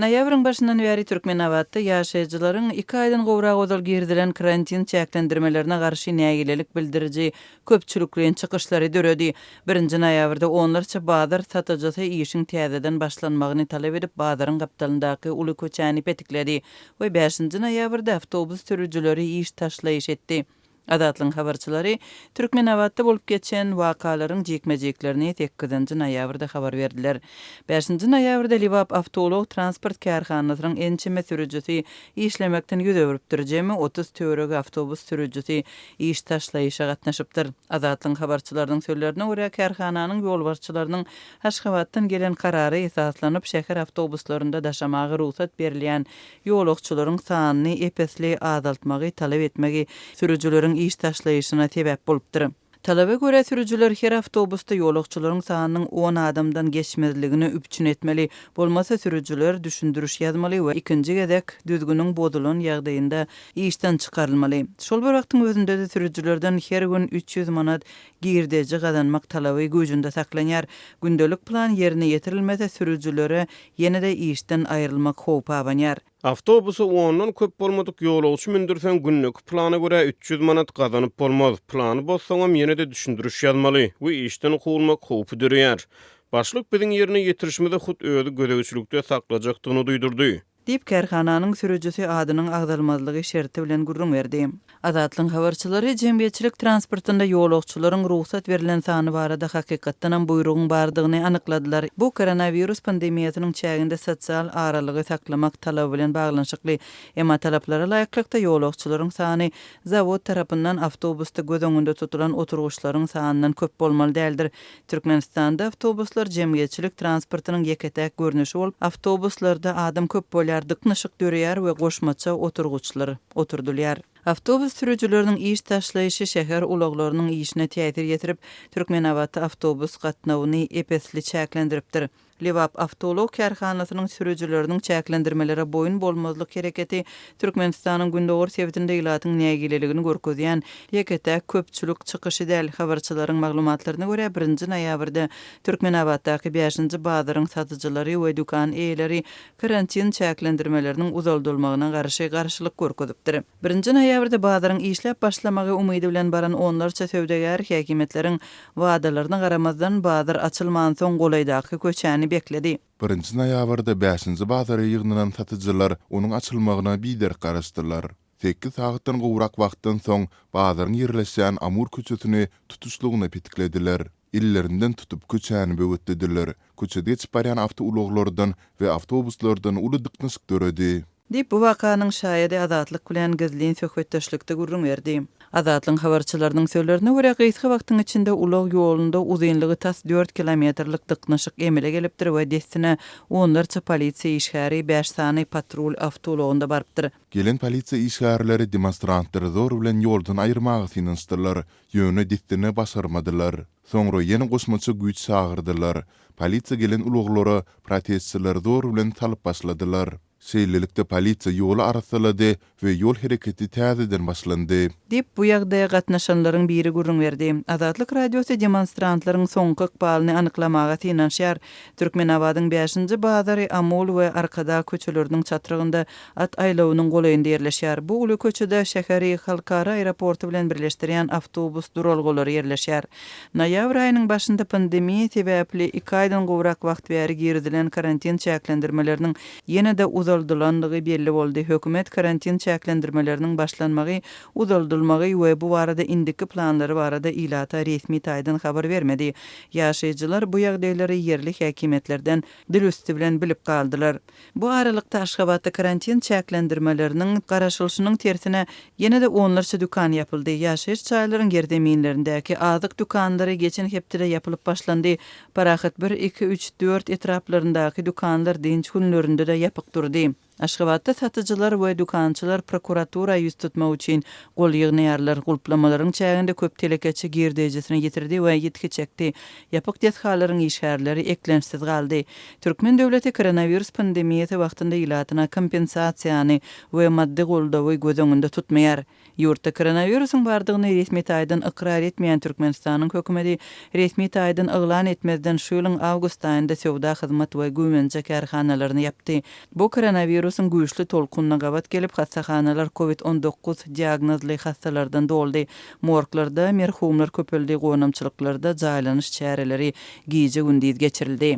Noýabryň başyndan bäri Türkmenabatda ýaşaýjylaryň iki aýdan gowrak ozal girizilen karantin çäklendirmelerine garşy nägilelik bildiriji köpçülikleýin çykyşlary döredi. Birinji noýabrda onlarça bazar satyjysy işiň täzeden başlanmagyny talap edip bazaryň gapdalyndaky uly köçäni petikledi we bäşinji noýabrda awtobus sürüjileri iş taşlaýyş etdi. Azatlygyň habarçylary Türkmenabatda bolup geçen wakalaryň jikme-jiklerini sekizinji noýabrda habar berdiler. Bäşinji noýabrda Lebap awtoulag transport kärhanasynyň ençeme sürüjisi işlemekden ýüz öwrüpdir, jemi 30 töweregi awtobus sürüjisi iş taşlaýyşa gatnaşypdyr. Azatlygyň habarçylarynyň sözlerine görä, kärhananyň ýolbaşçylarynyň Aşgabatdan gelen karara esaslanyp, şäher awtobuslarynda daşamaga rugsat berilýän ýolagçylaryň sanyny ep-esli azaltmagy talap etmegi sürüjileriň iş taşlaýyşyna sebäp bolupdyr. Talaba görä, sürüjiler her awtobusda ýolagçylaryň sanynyň on adamdan geçmezligini üpjün etmeli, bolmasa sürüjiler düşündiriş ýazmaly we ikinji gezek düzgüniň bozulan ýagdaýynda işden çykarylmaly. Şol bir wagtyň özünde-de sürüjilerden her gün 300 manat girdeji gazanmak talaby güýjünde saklanýar. Gündelik plan ýerine ýetirilmese sürüjilere ýene-de işden aýrylmak howpy abanýar. Awtobusa ondan köp bolmadyk ýolagçy mündürseň gündeki plana görä 300 manat gazanyp bolmaz. Plany bozsaňam ýene-de düşündiriş ýazmaly we işden kowulmak howpy döreýär. Başlyk biziň ýerine ýetirişimizi hut özi gözegçilikde saklajakdygyny duýdurdy. Diýip, kärhananyň sürüjisi adynyň agzalmazlygy şerti bilen gürrüň berdi. Azatlygyň habarçylary jemgyýetçilik transportynda ýolagçylaryň rugsat berlen sany barada hakykatdanam buýrugyň bardygyny anykladylar. Bu koronawirus pandemiýasynyň çäginde sosial aralygy saklamak talaby bilen baglanyşykly. Emma talaplara laýyklykda ýolagçylaryň sany zawod tarapyndan awtobusda göz öňünde tutulan oturgyçlaryň sanyndan köp bolmaly däldir. Türkmenistanda awtobuslar jemgyýetçilik transportynyň ýeke-täk görnüşi bolup, awtobuslarda adam köp bolýar, dyknyşyk döreýär we goşmaça oturgyçlar oturdylýar. Awtobus sürüjileriniň iş taşlaýşy şäher ulaglarynyň işine täsir ýetirip, Türkmenabatda awtobus gatnawyny ep-esli çäklendiripdir. Lebap awtoulag kärhanasynyň sürüjileriniň çäklendirmelere boýun bolmazlyk hereketi Türkmenistanyň gündogar sebitinde ilatyň nägileligini görkezýän ýeke-täk köpçülik çykyşy däl. Habarçylaryň maglumatlaryna görä, birinji noýabrda Türkmenabatdaky bäşinji bazaryň satyjylary we dükan eýeleri karantin çäklendirmeleriniň uzaldylmagyna garşy garşylyk görkezipdir. Birinji noýabrda bazaryň işläp başlamagy umydy bilen baran onlarça söwdagär häkimiýetleriň wadalaryna garamazdan, bazar açylmansoň golaýdaky köçäni bekledi. Birinji noýabrda bäşinji bazara ýygnanan satyjylar onuň açylmagyna biderek garaşdylar. Sekiz sagatdan gowrak wagtdan soň bazaryň ýerleşýän Amur köçesini tutuşlygyna petiklediler. Ellerinden tutup köçäni böwetlediler. Köçede geçip barýan awtoulaglardan we awtobuslardan uly dyknyşyk döredi. Diýip, bu wakanyň şaýady Azatlyk bilen gizlin söhbetdeşlikde gürrüň berdi. Azatlygyň habarçylarynyň sözlerine görä, gysga wagtyň içinde ulag ýolunda uzynlygy tas dört kilometrlik dyknyşyk emele gelipdir we dessine onlarça polisiýa işgäri, bäş sany patrul awtoulagynda barypdyr. Gelen polisiýa işgärleri demonstrantlary zor bilen ýoldan aýyrmaga synanyşdylar, ýöne dessine başarmadylar. Soňra ýene goşmaça güýç çagyrdylar. Polisiýa gelen ulaglara protestçileri zor bilen salyp başladylar. Şeýlelikde, polisiýa ýoly arassalady we ýol hereketi täzeden başlandy. Diýip, bu ýagdaýa gatnaşanlaryň biri gürrüň berdi. Azatlyk Radiosy demonstrantlaryň soňky ykbalyny anyklamaga synanyşýar. Türkmenabadyň bäşinji bazary Amul we Arkadag köçeleriniň çatrygynda at aýlawynyň golaýynda ýerleşýär. Bu uly köçede şäheri halkara aeroporty bilen birleşdirýän awtobus duralgalary ýerleşýär. Noýabr aýynyň başynda pandemiýa sebäpli iki aýdan gowrak wagt bäri girizilen karantin çäklendirmeleriniň ýene-de uzaldylandygy belli boldy. Hökümet karantin çäklendirmeleriniň başlanmagy, uzaldylmagy we bu barada indiki planlary barada ilata resmi taýdan habar bermedi. Ýaşaýjylar bu ýagdaýlary ýerli häkimiýetlerden dil üsti bilen bilip galdylar. Bu aralykda, Aşgabatda karantin çäklendirmeleriniň garaşylyşynyň tersine, ýene-de onlarça dükan ýapyldy. Ýaşaýyş jaýlaryň ýerzeminlerindäki azyk dükanlary geçen hepdede ýapylyp başlandy. Parahat bir, iki, üç, dört etraplaryndaky dükanlar dynç günlerinde-de ýapyk durdy. Aşgabatda satyjylar we dükançylar prokuratura ýüz tutmak üçin gol ýygnaýarlar. Gulplamalaryň çäginde köp telekeçi girdeýjisini ýitirdi we ýitgi çekdi. Ýapyk desgalaryň işgärleri eklençsiz galdy. Türkmen döwleti koronawirus pandemiýasy wagtynda ilatyna kompensasiýany we maddy goldawy göz öňünde tutmaýar. Ýurtda koronawirusyň bardygyny resmi taýdan ykrar etmeýän Türkmenistanyň hökümeti resmi taýdan yglan etmezden şu ýylyň awgust aýynda söwda, hyzmat we güýmenje kärhanalaryny ýapdy. Bu koronawirusyň güýçli tolkunyna gabat gelip, hassahanalar covid 19 diagnozly hassalardan doldy. Morglarda merhumlar köpeldi, gonamçylyklarda jaýlanyş çäreleri gije-gündiz geçirildi.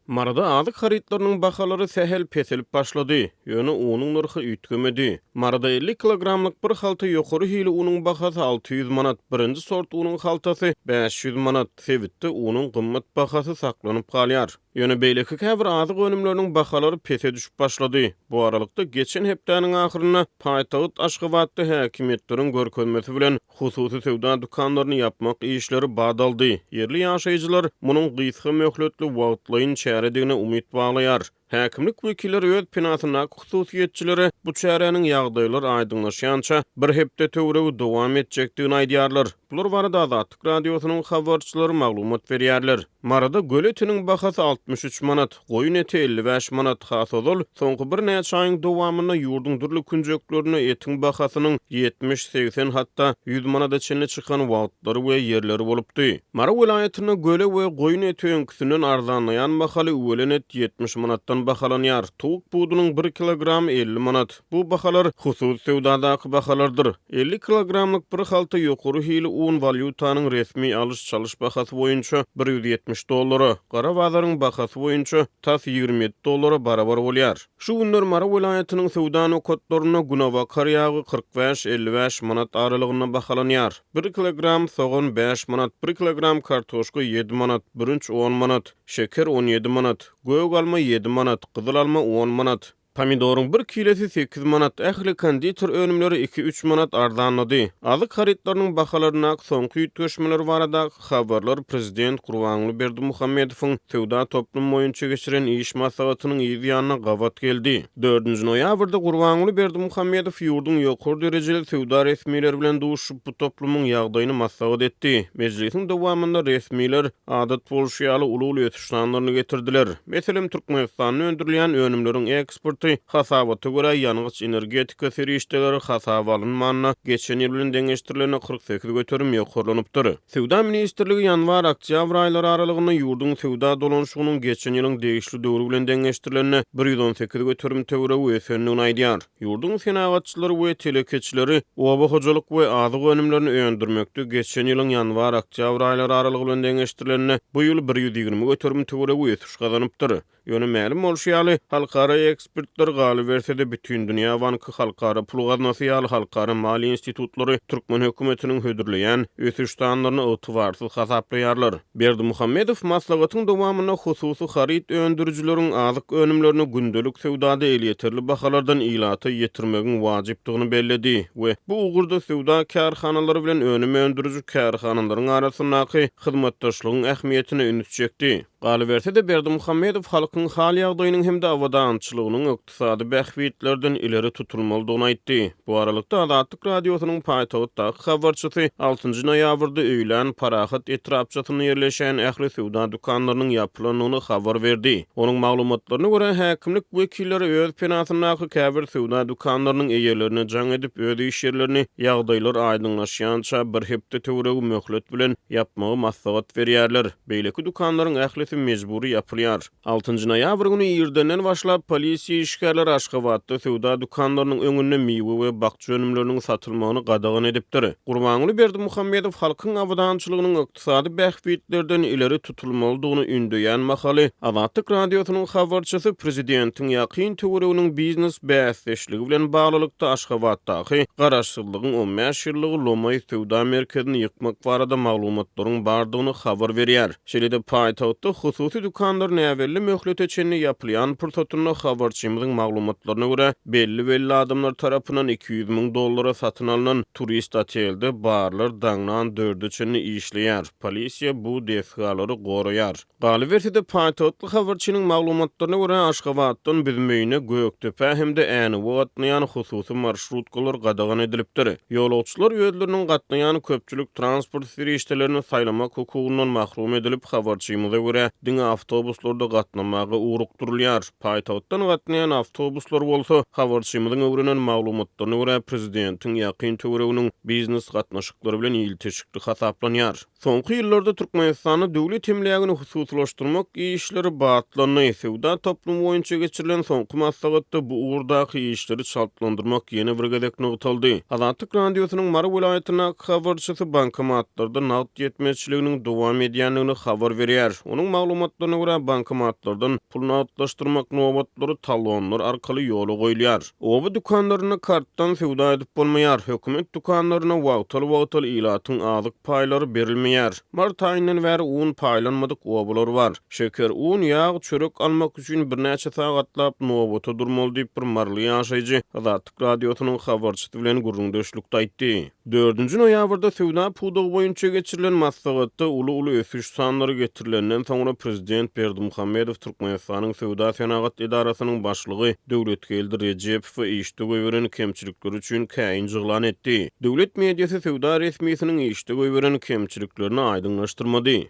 Maryda azyk harytlarynyň bahalary sähel peselip başlady, ýöne unuň nyrhy üýtgemedi. Maryda 50 kilogramlyk bir halta ýokary hili unuň bahasy 600 manat, birinji sort unuň haltasy 500 manat. Sebitde unuň gymmat bahasy saklanyp galýar. Ýöne beýleki käbir azyk önümleriniň bahalary pese düşüp başlady. Bu aralykda, geçen hepdäniň ahyrynda paýtagt Aşgabatda häkimiýetleriň görkezmesi bilen Hususy söwda dükanlaryny ýapmak işleri bat aldy. Ýerli ýaşaýjylar munuň gysga möhletli wagtlaýyn çäredigine umyt baglaýar. Häkimlik wekilleri öz penasyndaky hususyýetçilere bu çäräniň ýagdaýlar aýdyňlaşýança bir hepde töweregi dowam etjekdigini aýdýarlar. Bular barada Azatlyk Radiosynyň habarçylary maglumat berýärler. Maryda göle etiniň bahasy 63 manat, goýun eti 55 manat, has ozal, soňky birnäçe aýyň dowamynda ýurduň dürli künjeklerinde etiň bahasynyň 70, 80, hatda 100 manada çenli çykan wagtlary we ýerleri bolupdy. Mary welaýatynda göle we goýun eti öňküsinden arzanlaýan mahaly üwelen et 70 manatdan bahalanýar, towuk budunyň bir kilogramy 50 manat. Bu bahalar hususy söwdadaky bahalardyr. 50 kilogramlyk bir halta ýokary hili un walýutanyň resmi alyş-çalyş bahasy boýunça 170 dollara, gara bazaryň bahasy boýunça tas 27 dollara barabar bolýar. Şu günler Mary welaýatynyň söwda nokatlarynda günebakar ýagy 45, 55 manat aralygynda bahalanýar. Bir kilogram sogan bäş manat, bir kilogram kartoşka ýedi manat, bürünç on manat, şeker 17 manat, gök alma ýedi manat, gyzyl alma on manat. Pomidoryň bir kilesi sekiz manat, ähli konditer önümleri iki-üç manat arzanlady. Azyk harytlarynyň bahalaryndaky soňky üýtgeşmeler baradaky habarlar prezident Gurbanguly Berdimuhamedowyň söwda toplumy boýunça geçiren iş maslahatynyň yz ýanyna gabat geldi. Dördünji noýabrda Gurbanguly Berdimuhamedow ýurduň ýokary derejeli söwda resmileri bilen duşuşyp, bu toplumyň ýagdaýyny maslahat etdi. Mejlisiň dowamynda resmiler, adat bolşy ýaly, uly-uly ösüş sanlaryny getirdiler. Meselem, Türkmenistanda öndürilýän önümleriň eksporty, hasabata görä, ýangyç-energetika serişdeleri hasaba alynmanda, geçen ýyl bilen deňeşdirilende 48% ýokarlanypdyr. Söwda ministrligi ýanwar-oktýabr aýlary aralygynda ýurduň söwda dolanyşygynyň geçen ýylyň degişli döwri bilen deňeşdirilende 118% töweregi ösendigini aýdýar. Ýurduň senagatçylary we telekeçileri oba hojalyk we azyk önümlerini öndürmekde geçen ýylyň ýanwar-oktýabr aýlary aralygy bilen deňeşdirilende, bu ýyl 120% töweregi ösüş gazanypdyr. Ýöne mälim bolşy ýaly, halkara ekspertler, galyberse-de, Bütindünýä banky, Halkara pul gaznasy ýaly halkara maliýe institutlary türkmen hökümetiniň hödürleýän ösüş sanlaryny ygtybarsyz hasaplaýarlar. Berdimuhamedow maslahatyň dowamynda hususy haryt öndürijileriň azyk önümlerini gündelik söwdada elýeterli bahalardan ilata ýetirmegiň wajypdygyny belledi we bu ugurda söwda kärhanalary bilen önüm öndüriji kärhanalaryň arasyndaky hyzmatdaşlygyň ähmiýetine üns çekdi. Galyberse-de, Berdimuhamedow halkyň hal-ýagdaýynyň hem-de abadançylygynyň ykdysady bähbitlerden ileri tutulmalydygyny aýtdy. Bu aralykda, Azatlyk Radiosynyň paýtagtdaky habarçysy altynjy noýabrda öýlän Parahat etrapçasynda ýerleşýän ähli söwda dükanlarynyň ýapylandygyny habar berdi. Onuň maglumatlaryna görä, häkimlik wekilleri öz penasyndaky käbir söwda dükanlarynyň eýelerine jaň edip, öz iş ýerlerini ýagdaýlar aýdyňlaşýança bir hepde töweregi möhlet bilen ýapmagy maslahat berýärler. Beýleki dükanlaryň ählisi mejbury ýapylýar. Altynjy noýabr güni irdenden başlap, polisiýa işgärleri Aşgabatda söwda dükanlarynyň öňünde miwe we bakja önümleriniň satylmagyny gadagan edipdir. Gurbanguly Berdimuhamedow halkyň abadançylygynyň ykdysady bähbitlerden ileri tutulmalydygyny ündeýän mahaly, Azatlyk Radiosynyň habarçysy prezidentiň ýakyn töwereginiň biznes bäsdeşligi bilen baglylykda Aşgabatdaky Garaşsyzlygyň 15 ýyllygy lomaý söwda merkezini ýykmak barada maglumatlaryň bardygyny habar berýär. Şeýle-de paýtagtda. Hususy dükanlar näbelli möhlete çenli ýapylýan pursatynda, habarçymyzyň maglumatlaryna görä, belli-belli adamlar tarapyndan 200 müň dollara satyn alnan Turist otelde barlar daňdan dörde çenli işleýär, polisiýa bu desgalary goraýar. Galyberse-de, paýtagtly habarçynyň maglumatlaryna görä, Aşgabatdan Büzmeýine, Gökdepä hem-de Änewe gatnaýan hususy marşrutkalar gadagan edilipdir. Ýolagçylar özleriniň gatnaýan köpçülik transport serişdelerini saýlamak hukugyndan mahrum edilip, habarçymyza görä, diňe awtobuslarda gatnamaga ugrukdyrylýar. Paýtagtdan gatnaýan awtobuslar bolsa, habarçymyzyň öwrenen maglumatlaryna görä, prezidentiň ýakyn töwereginiň biznes gatnaşyklary bilen ilteşikli hasaplanýar. Soňky ýyllarda Türkmenistanda döwlet emlägini hususylaşdyrmak işleri batlandy. Söwda toplumy boýunça geçirilen soňky maslahatda bu ugurdaky işleri çaltlandyrmak ýene bir gezek nygtaldy. Azatlyk Radiosynyň Mary welaýatyndaky habarçysy bankomatlarda nagt ýetmezçiliginiň dowam edýändigini habar berýär. Onuň maglumatlaryna görä, bankomatlardan pul nagtlaşdyrmak nobatlary talonlar arkaly ýola goýulýar. Oba dükanlarynda kartdan söwda edip bolmaýar, hökümet dükanlarynda wagtal-wagtal ilatyň azyk paýlary berilmeýär. Mart aýyndan bäri un paýlanmadyk obalar bar. Şeker, un, ýag, çörek almak üçin birnäçe sagatlap nobata durmaly diýip, bir maryly ýaşaýjy Azatlyk Radiosynyň habarçysy bilen gürrüňdeşlikde aýtdy. Dördünji noýabrda söwda pudagy boýunça geçirilen maslahatda uly-uly ösüş sanlary getirilenden soňra prezident Berdimuhamedow Türkmenistanyň Söwda-senagat edarasynyň başlygy Döwletgeldi Rejepowa işde goýberen kemçilikleri üçin käýinç yglan etdi. Döwlet mediasy söwda resmisiniň işde goýberen kemçiliklerini aýdyňlaşdyrmady.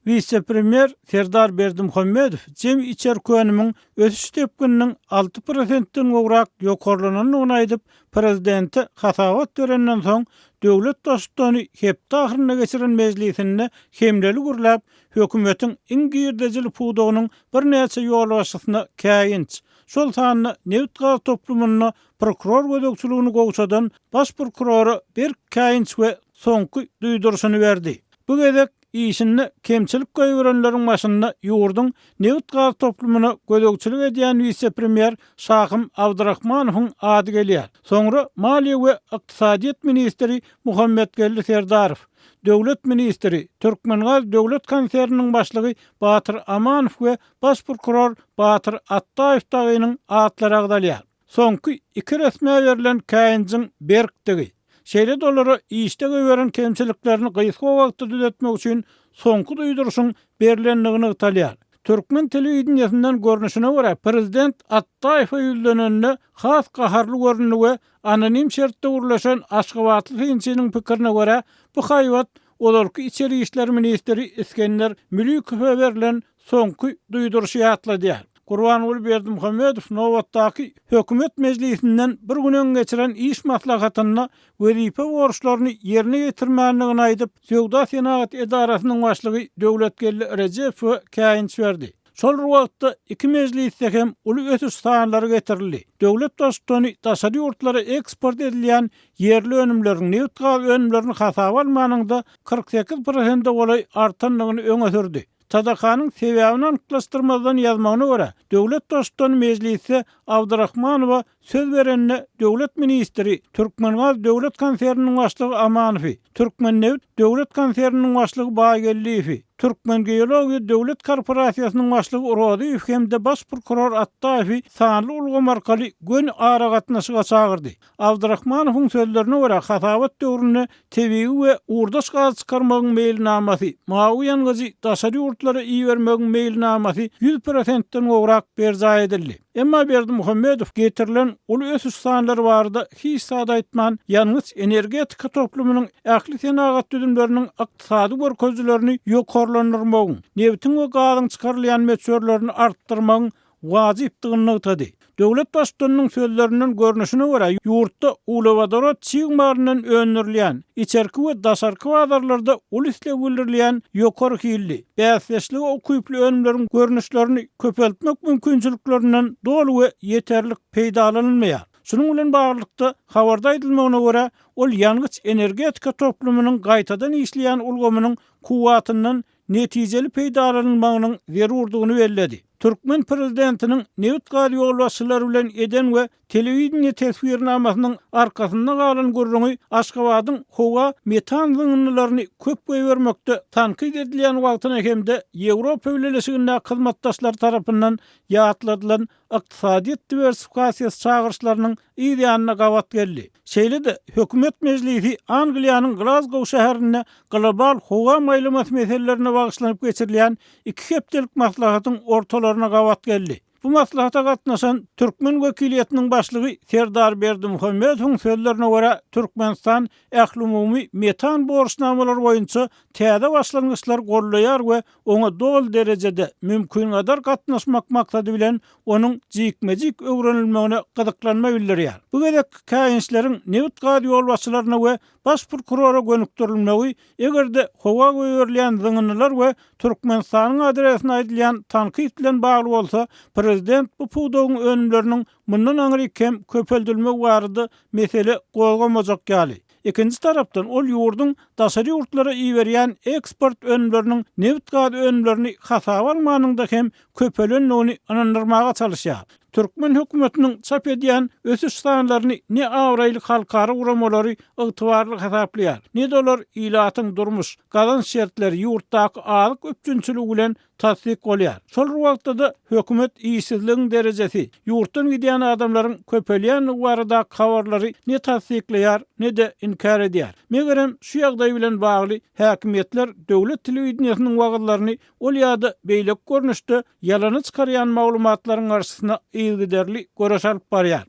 Wise-premýer Serdar Berdimuhamedow jemi içerki önümiň ösüş depgininiň alty prosentden gowrak ýokarlanandygyny aýdyp, prezidente hasabat berenden soň, döwlet Baştutany hepde ahyrynda geçiren mejlisinde hemleli gürläp, hökümetiň iň girdejili pudagynyň birnäçe ýolbaşçysyna käýinç, şol sanda nebit-gaz toplumynda prokuror gözegçiligini gowşadan baş prokurora berk käýinç we soňky duýduryşyny berdi. Bu gezek Işinde kemçilik goýberenleriň başynda ýurduň nebit-gaz toplumyna gözegçilik edýän wise-premýer Şahym Abdyrahmanowyň ady gelýär. Soňra maliýe we ykdysadyýet ministri Muhammetgeldi Serdarow, döwlet ministri, Türkmengaz döwlet konserniniň başlygy Batyr Amanow we baş prokuror Batyr Atdaýew dagynyň atlary agzalýar. Soňky iki resmä berlen käýinjiň berkdigi, şeýle-de olara işde goýberen kemçiliklerini gysga wagtda düzetmek üçin soňky duýduryşyň berlendigi nygtalýar. Türkmen telewideniýesinden görnüşine görä, prezident Atdaýewe ýüzlenende has gaharly göründi we anonim şertde gürleşen aşgabatly synçynyň pikirine görä, bu haýbat ozalky içeri işler ministri Isgender Mülükowa berlen soňky duýduryşy ýatladýar. Gurbanguly Berdimuhamedow nobatdaky Hökümet mejlisinden bir gün öň geçiren iş maslahatynda wezipe borçlaryny ýerine ýetirmändigini aýdyp, Söwda-senagat edarasynyň başlygy Döwletgeldi Rejepowa käýinç berdi. Şol bir wagtda, iki mejlisde hem uly ösüş sanlary getirildi. Döwlet Baştutany daşary ýurtlara eksport edilýän ýerli önümleriň, nebit-gaz önümlerini hasaba almanyňda, 48 prosente golaý artandygyny öňe sürdi. TDK-nyň sebäbini anyklaşdyrmazdan ýazmagyna görä, döwlet Baştutany mejlisde Abdyrahmanowa söz berende döwlet ministri, Türkmengaz döwlet konserniniň başlygy Amanowy, Türkmennebit döwlet konserniniň başlygy Baýgeldiýewi, Türkmengeologiýa döwlet korporasiýasynyň başlygy Rozyýew hem-de baş prokuror Atdaýewi sanly ulgam arkaly göni aragatnaşyga çagyrdy. Abdyrahmanowyň sözlerine görä, hasabat döwründe tebigy we ugurdaş gaz çykarmagyň meýilnamasy, mawy ýangyjy daşary ýurtlara ibermegiň meýilnamasy ýüz prosentden gowrak berjaý edildi. Emma Berdimuhamedow getirilen uly ösüş sanlary barada hiç zat aýtman, ýangyç-energetika toplumynyň ähli senagat düzümleriniň ykdysady görkezijilerini ýokarlandyrmagyň, nebitiň we gazyň çykarylýan möçberlerini artdyrmagyň wajypdygyny nygtady. Döwlet Baştutanynyň sözlerinden görnüşine görä, ýurtda uglewodorod çig malyndan öndürilýän, içerki we daşarky bazarlarda uly isleg bildirilýän ýokary hilli, bäsdeşlige ukyply önümleriň görnüşlerini köpeltmek mümkinçiliklerinden doly we ýeterlik peýdalanylmaýar. Şunuň bilen baglylykda, habarda aýdylmagyna görä, ol ýangyç-energetika toplumynyň gaýtadan işleýän ulgamynyň kuwwatyndan netijeli peýdalanylmagynyň zerurdygyny belledi. Türkmen prezidentiniň nebit-gaz ýolbaşçylary bilen eden we telewideniýe teswirnamasynyň arkasynda galan gürrüňi Aşgabadyň howa metan zyňyndylaryny köp goýbermekde tankyt edilýän wagtyna hem-de Ýewropa Bileleşigindäki hyzmatdaşlary tarapyndan ýatladylan ykdysadyýet diwersifikasiýasy çagyryşlarynyň yz ýanyna gabat geldi. Şeýle-de, hökümet mejlisi Angliýanyň Glazgow şäherinde global howa maýlamasy meselelerine bagyşlanyp geçirilýän iki hepdelik maslahatyň ortalaryna gabat geldi. Bu maslahata gatnaşan türkmen wekiliýetiniň başlygy Serdar Berdimuhamedowyň sözlerine görä, Türkmenistan ählumumy metan borçnamalary boýunça täze başlangyçlary goldaýar we oňa doly derejede, mümkingadar gatnaşmak maksady bilen onuň jikme-jik öwrenilmegine gyzyklanma bildirýär. Bu gezekki käýinçleriň nebit-gaz ýolbaşçylaryna we baş prokurora gönükdirilmegi, eger-de howa goýberilýän zyňyndylar we Türkmenistanyň adresine aýdylýan tankyt bilen bagly bolsa, prezident bu pudagyň önümleriniň mundan aňryk hem köpeldilmegi barada mesele gozgamajak ýaly. Ikinji tarapdan, ol ýurduň daşary ýurtlara iberýän eksport önümleriniň nebit-gaz önümlerini hasaba almanyňda hem köpelendigini ynandyrmaga çalyşýar. Türkmen hökümetiniň çap edýän ösüş sanlaryny ne abraýly halkara guramalary ygtybarly hasaplaýar, ne-de olar ilatyň durmuş, gazanç şertleri, ýurtdaky azyk üpjünçiligi bilen tassyk bolýar. Şol bir wagtda-da hökümet işsizligiň derejesi, ýurtdan gidýän adamlaryň köpelýändigi baradaky habarlary ne tassyklaýar, ne-de inkär edýär. Megerem, şu ýagdaý bilen bagly häkimiýetler döwlet telewideniýesiniň wagyzlaryny ol ýa-da beýleki görnüşde ýalana çykarýan maglumatlaryň garşysyna yzygiderli göreş alyp barýar.